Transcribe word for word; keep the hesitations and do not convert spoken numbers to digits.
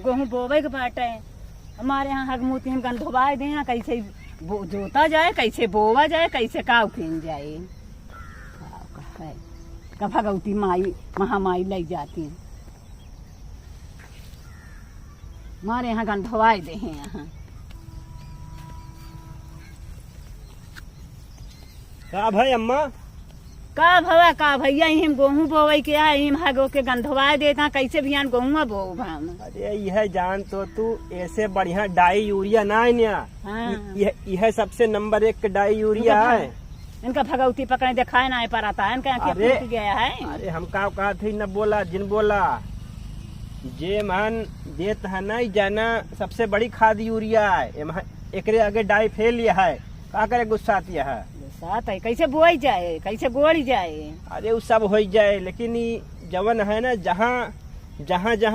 गोहूँ बोवे के बाटे। हमारे यहाँ हगमूती हम गंधोबाए दे हैं, कैसे बो-, जोता जाए, कैसे बोवा जाए, कैसे काव कीन जाए। काव का है, का भगवती माई, महामाई लई जाती। हमारे यहाँ गंधोबाए दे हैं यहाँ। का भाई अम्मा? का भवा, का भैया, इहिम गोहूँ बोवई के आए, इहिम हगो के गंधवाए देता, कैसे बिहान गोहूँ बोब हम? अरे, यह जान तो तू, ऐसे बढ़िया डाई यूरिया ना है न्या। हाँ। इ-, यह, यह सबसे नंबर एक के डाई यूरिया इनका है। भग-, इनका भगवती पकड़े दिखाए ना है पराता, इनका आँखें अरे, फूट गया है। अरे, हम का कहत है, न बोला, जिन बोला। जे मान देत है ना, ई जाना सबसे बड़ी खाद यूरिया है। एम-, एकरे आगे डाई फेल है। का करे गुस्सात यह? गुस्सात है, कैसे बोई जाए, कैसे गोड़ी जाए? अरे, उ सब होई जाए, लेकिन ई जवन है ना, जहाँ, जहाँ, जहाँ